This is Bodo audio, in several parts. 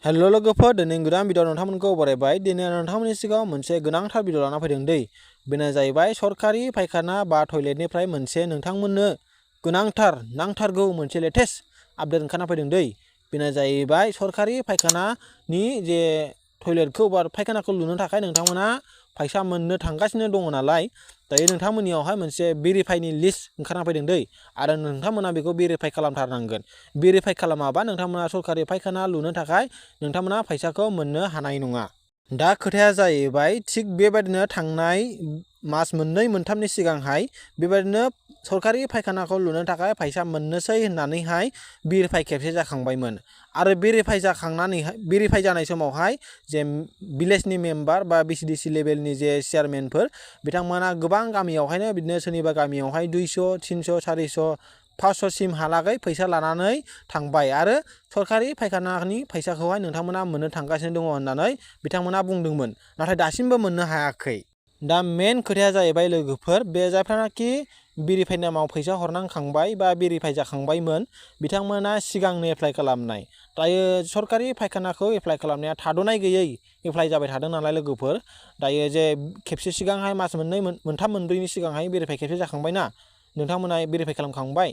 हेल' लोगोफोर दिनै गोदान भिडिअ नोंथांमोनखौ बरायबाय। दिनै नोंथांमोननि सिगाङाव मोनसे गोनांथार भिडिअ लाना फैदों दै। बेनो जाहैबाय सरकारि फायखाना बा टयलेटनिफ्राय मोनसे नोंथांमोननो गोनांथार नांथारगौ मोनसे लेटेस्ट आपडेट ओंखारना फैदों दै। बेनो जाहैबाय सरकारि फायखानानि जे टयलेटखौ बा फायखानाखौ लुनो थाखाय नोंथांमोना फैसा मोननो थांगासिनो दङ नालाय दायो नोंथांमोननियावहाय मोनसे भेरिफाइनि लिस्ट ओंखारना फैदों दै आरो नोंथांमोना बेखौ भेरिफाइ खालामथारनांगोन। भेरिफाइ खालामाबा नोंथांमोना सरकारि फायखाना लुनो थाखाय नोंथांमोना फैसाखौ मोननो हानाय नङा। दा खोथाया जाहैबाय थिग बेबायदिनो थांनाय मास मोननै मोनथामनि सिगांहाय बेबायदिनो सरकारि फायखानाखौ लुनो थाखाय फैसा मोननोसै होननानैहाय भेरिफाइ खेबसे जाखांबायमोन आरो भेरिफाइ जानाय समावहाय जे भिलेजनि मेम्बार बा BCDC लेभेलनि जे चेयारमेनफोर बिथांमोना गोबां गामियावहायनो बिदिनो सोरनिबा गामियावहाय 200, 300, 400, 500 सिमहालागै फैसा लानानै थांबाय आरो सरकारि फायखानानि फैसाखौहाय नोंथांमोना मोननो थांगासिनो दङ होननानै बिथांमोना बुंदोंमोन, नाथाय दासिमबो मोननो हायाखै। दा मेन खोथाया जाहैबाय लोगोफोर बे जायफ्रानाखि भेरिफाइ नामाव फैसा हरनांखांबाय बा भेरिफाइ जाखांबायमोन बिथांमोना सिगांनो एप्लाइ खालामनाय। दायो सरकारि फायखानाखौ एप्लाइ खालामनाया थाद'नाय गैयै एप्लाइ जाबाय थादों नालाय लोगोफोर दायो जे खेबसे सिगांहाय मास मोननै मोनथाम मोनब्रैनि सिगांहाय भेरिफाइ खेबसे जाखांबायना नोंथांमोना भेरिफाइ खालामखांबाय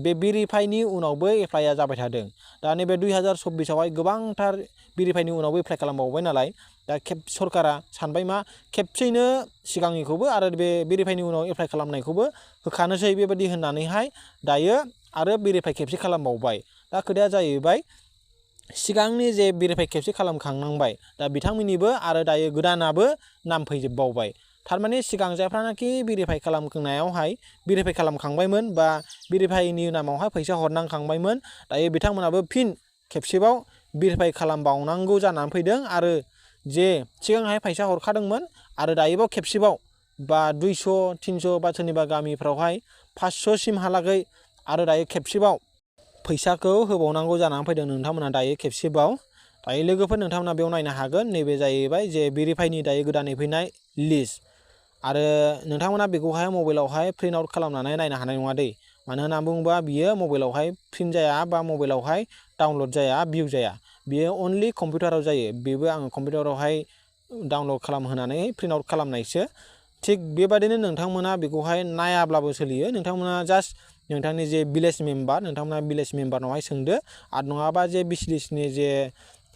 बे भेरिफाइनि उनावबो एप्लाइआ जाबाय थादों। दा नैबे 2024आवहाय गोबांथार भेरिफाइनि उनावबो एप्लाइ खालामबावबाय नालाय दा सरकारा सानबाय मा खेबसेयैनो सिगांनिखौबो आरो बे भेरिफाइनि उनाव एप्लाइ खालामनायखौबो होखानोसै बेबायदि होननानैहाय दायो आरो भेरिफाइ खेबसे खालामबावबाय। दा खोथाया जाहैबाय सिगांनि जे भेरिफाइ खेबसे खालामखांनांबाय दा बिथांमोननिबो आरो दायो गोदानाबो नाम फैजोबबावबाय। थारमाने सिगां जायफ्रानाखि भेरिफाइ खालामनायावहाय भेरिफाइ खालामखांबायमोन बा भेरिफाइनि नामावहाय फैसा हरनांखांबायमोन दायो बिथांमोनाबो फिन खेबसेबाव भेरिफाइ खालामबावनांगौ जानानै फैदों आरो जे सिगांहाय फैसा हरखादोंमोन आरो दायोबाव खेबसेबाव बा 200, 300 बा सोरनिबा गामिफ्रावहाय 500 सिमहालागै आरो दायो खेबसेबाव फैसाखौ होबावनांगौ जानानै फैदों नोंथांमोना दायो खेबसेबाव। दायो लोगोफोर नोंथांमोना बेयाव नायनो हागोन नैबे जाहैबाय जे भेरिफाइनि दायो गोदानै फैनाय लिस्ट आरो नोंथांमोना बेखौहाय मबाइलावहाय प्रिन्ट आउट खालामनानै नायनो हानाय नङा दै। मानो होनना बुङोबा बियो मबाइलावहाय प्रिन्ट जाया बा मबाइलावहाय डाउनलड जाया भिउ जाया बियो अनलि कम्पिउटाराव जायो। बेबो आङो कम्पिउटारावहाय डाउनलड खालामहोनानै प्रिन्ट आउट खालामनायसो। थिग बेबादिनो नोंथांमोना बेखौहाय नायाब्लाबो सोलियो। नोंथांमोना जास्ट नोंथांनि जे भिलेज मेम्बार नोंथांमोना भिलेज मेम्बारनावहाय सोंदो आरो नङाबा जे BCDCनि जे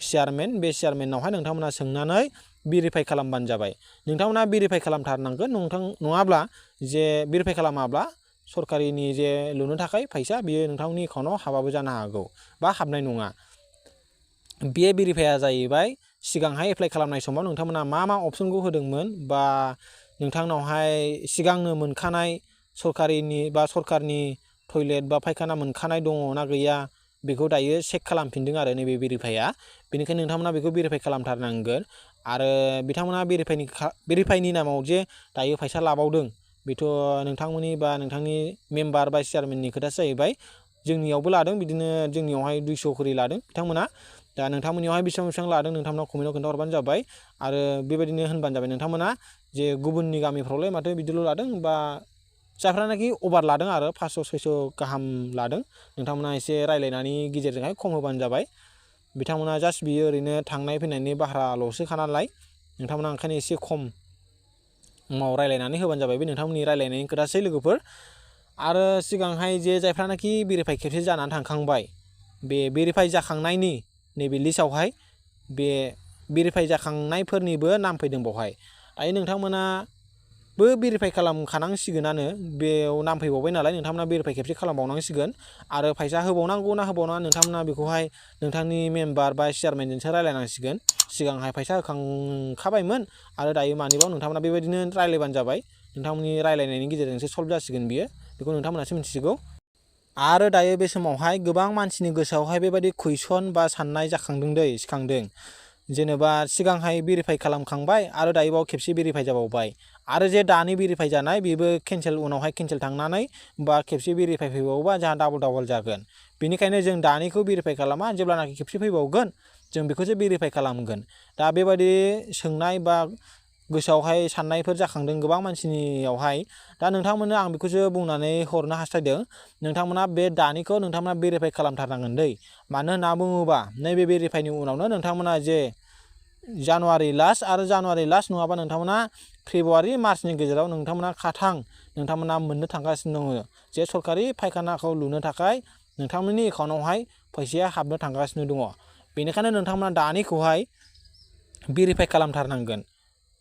चेयारमेन बे चेयारमेननावहाय नोंथांमोना सोंनानै भेरिफाइ खालामबानो जाबाय। नोंथांमोना भेरिफाइ खालामथारनांगोन नङाब्ला जे भेरिफाइ खालामाब्ला सरकारिनि जे लुनो थाखाय फैसा बियो नोंथांमोननि एकाउन्टआव हाबाबो जानो हागौ बा हाबनाय नङा। बे भेरिफाइआ जाहैबाय सिगांहाय एप्लाइ खालामनाय समाव नोंथांमोना मा अपसनखौ होदोंमोन बा नोंथांनावहाय सिगांनो मोनखानाय सरकारनि टयलेट बा फायखाना मोनखानाय दङ ना गैया बेखौ दायो चेक खालामफिनदों आरो नैबे भेरिफाइआ। बेनिखायनो नोंथांमोना बेखौ भेरिफाइ खालामथारनांगोन आरो बिथांमोना भेरिफाइनि नामाव जे दायो फैसा लाबावदों बेथ' नोंथांमोननि बा नोंथांनि मेम्बार बा चेयारमेननि खोथासो जाहैबाय। जोंनियावबो लादों बिदिनो जोंनियावहाय 200 खरि लादों बिथांमोना। दा नोंथांमोननियावहाय बेसेबां लादों नोंथांमोना कमेन्टआव खोन्थाहरबानो जाबाय आरो बेबायदिनो होनबानो जाबाय नोंथांमोना जे गुबुननि गामिफ्रावलाय माथो बिदिल' लादों बा जायफ्रानाखि अभार लादों आरो 500, 600 गाहाम लादों नोंथांमोना एसे रायलायनायनि गेजेरजोंहाय खम होबानो जाबाय। बिथांमोना जास्ट बियो ओरैनो थांनाय फैनायनि भाराल'सोखा नालाय नोंथांमोना ओंखायनो एसे खमाव रायलायनानै होबानो जाबाय। बे नोंथांमोननि रायलायनायनि खोथासै लोगोफोर। आरो सिगांहाय जे जायफ्रानाखि भेरिफाइ खेबसे जानानै थांखांबाय बे भेरिफाइ जाखांनायनि नैबे लिस्टआवहाय बे भेरिफाइ जाखांनायफोरनिबो नाम फैदों बेवहाय। दायो नोंथांमोनाबो भेरिफाइ खालामखानांसिगोनानो बेयाव नाम फैबावबाय नालाय नोंथांमोना भेरिफाइ खेबसे खालामबावनांसिगोन आरो फैसा होबावनांगौ ना होबावनाङा नोंथांमोना बेखौहाय नोंथांनि मेम्बार बा चेयारमेनजोंसो रायलायनांसिगोन। सिगांहाय फैसा होखांखाबायमोन आरो दायो मानिबाव नोंथांमोना बेबायदिनो रायलायबानो जाबाय। नोंथांमोननि रायलायनायनि गेजेरजोंसो सल्भ जासिगोन बियो बेखौ नोंथांमोनासो मिथिसिगौ। आरो दायो बे समावहाय गोबां मानसिनि गोसोआवहाय बेबायदि कुइसन बा साननाय सिखांदों जेनेबा सिगांहाय भेरिफाइ खालामखांबाय आरो दायोबाव खेबसे भेरिफाइ जाबावबाय आरो जे दानि भेरिफाइ जानाय बेबो उनावहाय केन्सेल थांनानै बा खेबसे भेरिफाइ फैबावोबा जोंहा डाबल जागोन। बेनिखायनो जों दानिखौ भेरिफाइ खालामा जेब्लानाखि खेबसे फैबावगोन जों बेखौसो भेरिफाइ खालामगोन। दा बेबायदि सोंनाय बा गोसोआवहाय साननायफोर जाखांदों गोबां मानसिनियावहाय। दा नोंथांमोननो आं बेखौसो बुंनानै हरनो हास्थायदों, नोंथांमोना बे दानिखौ नोंथांमोना भेरिफाइ खालामथारनांगोन दै। मानो होनना बुङोबा नैबे भेरिफाइनि उनावनो नोंथांमोना जे जानुवारि लास्ट आरो जानुवारि लास्ट नङाबा नोंथांमोना फेब्रुवारि मार्चनि गेजेराव नोंथांमोना नोंथांमोना मोननो थांगासिनो दङ जे सरकारि फायखानाखौ लुनो थाखाय नोंथांमोननि एकाउन्टआवहाय फैसाया हाबनो थांगासिनो दङ। बेनिखायनो नोंथांमोना दानिखौहाय भेरिफाइ खालामथारनांगोन।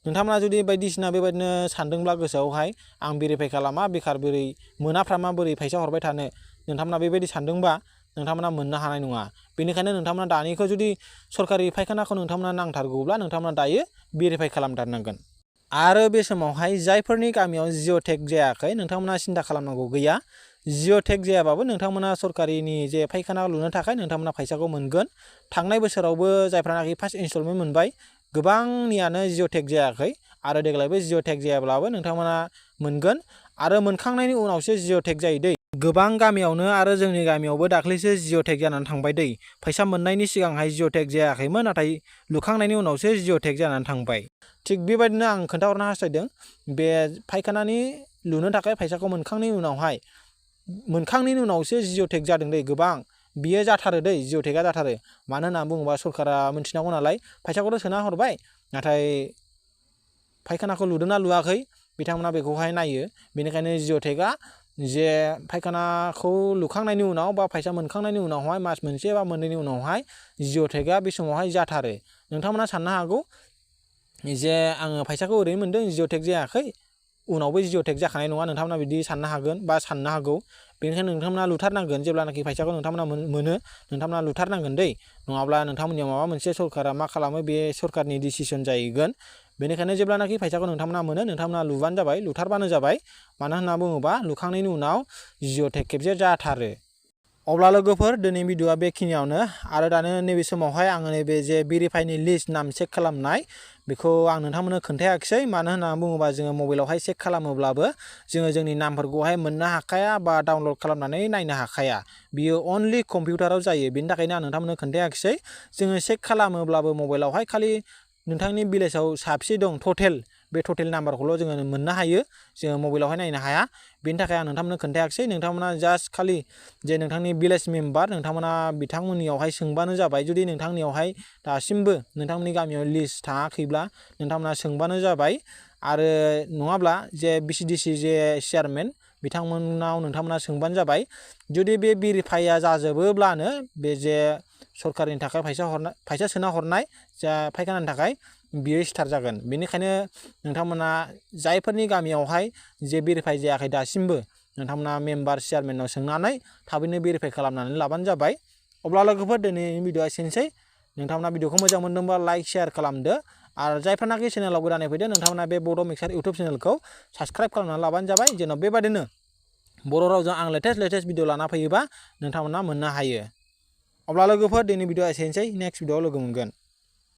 नोंथांमोना जुदि बायदिसिना बेबायदिनो सानदोंब्ला गोसोआवहाय आं भेरिफाइ खालामा बेखार बोरै मोनाफ्रामा बोरै फैसा हरबाय थानो, नोंथांमोना बेबायदि सानदोंबा नोंथांमोना मोननो हानाय नङा। बेनिखायनो नोंथांमोना दानिखौ जुदि सरकारि फायखानाखौ नोंथांमोना नांथारगौब्ला नोंथांमोना दायो भेरिफाइ खालामथारनांगोन। आरो बे समावहाय जायफोरनि गामियाव जिअ' टेग जायाखै नोंथांमोना सिन्था खालामनांगौ गैया। जिअ' टेग जायाबाबो नोंथांमोना सरकारिनि जे फायखाना लुनो थाखाय नोंथांमोना फैसाखौ मोनगोन। थांनाय बोसोरावबो जायफ्रानाखि फार्स्ट इनस्टलमेन्ट मोनबाय गोबांनियानो जिअ' टेग जायाखै आरो देग्लायबो जिअ' टेग जायाब्लाबो नोंथांमोना मोनगोन। आरो मोनखांनायनि उनावसो जिअ' टेग जायो दै। गोबां गामियावनो आरो जोंनि गामियावबो दाख्लैसो जिअ' टेग जानानै थांबाय दै। फैसा मोननायनि सिगांहाय जिअ' टेग जायाखैमोन, नाथाय लुखांनायनि उनावसो जिअ' टेग जानानै थांबाय। थिग बेबायदिनो आं खोन्थाहरनो हास्थायदों बे फायखानानि लुनो थाखाय फैसाखौ मोनखांनायनि उनावसो जिअ' टेग जादों दै। गोबां बियो जाथारो दै, जिअ' टेगआ जाथारो। मानो होनना बुङोबा सरकारा मिथिनांगौ नालाय फैसाखौथ' सोना हरबाय, नाथाय फायखानाखौ लुदोंना लुवाखै बिथांमोना बेखौहाय नायो। बेनिखायनो जिअ' टेगआ जे फायखानाखौ लुखांनायनि उनाव बा फैसा मोनखांनायनि उनावहाय मास मोनसे बा मोननैनि उनावहाय जिअ' टेगआ बे समावहाय जाथारो। नोंथांमोना साननो हागौ जे आङो फैसाखौ ओरैनो मोनदों जिअ' टेग जायाखै, उनावबो जिअ' टेग जाखानाय नङा, नोंथांमोना बिदि साननो हागोन बा साननो हागौ। बेनिखायनो नोंथांमोना लुथारनांगोन, जेब्लानाखि फैसाखौ नोंथांमोना मोनो नोंथांमोना लुथारनांगोन दै। नङाब्ला नोंथांमोननियाव माबा मोनसे सरकारा मा खालामो बे सरकारनि डिसिसन जाहैगोन। बेनिखायनो जेब्लानाखि फैसाखौ नोंथांमोना मोनो नोंथांमोना लुबानो जाबाय, लुथारबानो जाबाय। मानो होनना बुङोबा लुखांनायनि उनाव जिअ' टेग खेबसे जाथारो। अब्ला लोगोफोर दिनै भिडिअ'आ बेखिनियावनो। आरो दानो नैबे समावहाय आङो नैबे जे भेरिफाइनि लिस्ट नाम चेक खालामनाय बेखौ आं नोंथांमोननो खोन्थायाखिसै। मानो होनना बुङोबा जोङो मबाइलावहाय चेक खालामोब्लाबो जोङो जोंनि नामफोरखौहाय मोननो हाखाया बा डाउनलड खालामनानै नायनो हाखाया। बियो अनलि कम्पिउटाराव जायो। बेनि थाखायनो आं नोंथांमोननो खोन्थायाखिसै। जोङो चेक खालामोब्लाबो मबाइलावहाय खालि नोंथांनि भिलेजाव साबेसे दं टटेल, बे टटेल नाम्बारखौल' जोङो मोननो हायो, जोङो मबाइलावहाय नायनो हाया। बेनि थाखाय आं नोंथांमोननो खोन्थायाखिसै। नोंथांमोना जास्ट खालि जे नोंथांनि भिलेज मेम्बार नोंथांमोना बिथांमोननियावहाय सोंबानो जाबाय। जुदि नोंथांनियावहाय दासिमबो नोंथांमोननि गामियाव लिस्ट थाङाखैब्ला नोंथांमोना सोंबानो जाबाय। आरो नङाब्ला जे बिसिडिसि जे चेयारमेन बिथांमोनाव नोंथांमोना सोंबानो जाबाय। जुदि बे भेरिफाइया जाजोबोब्लानो बे जे सरकारनि थाखाय फैसा सोना हरनाय जा फायखानानि थाखाय बियो स्टार्ट जागोन। बेनिखायनो नोंथांमोना जायफोरनि गामियावहाय जे भेरिफाइ जायाखै दासिमबो नोंथांमोना मेम्बार चेयारमेनाव सोंनानै थाबैनो भेरिफाइ खालामनानै लाबानो जाबाय। अब्ला लोगोफोर दिनैनि भिडिअ'आ एसेनोसै। नोंथांमोना भिडिअ'खौ मोजां मोनदोंबा लाइक शेयार खालामदो। आरो जायफोरनाखि चेनेलाव गोदानै फैदो नोंथांमोना बे बड' मिक्सार इउटुब चेनेलखौ साबस्क्राइब खालामनानै लाबानो जाबाय, जेन' बेबादिनो बर' रावजों आं लेटेस्ट भिडिअ लाना फैयोबा नोंथांमोना मोननो हायो। अब्ला लोगोफोर दिनैनि भिडिअ'आ एसेनोसै, नेक्स्ट भिडिअ'आव लोगो मोनगोन।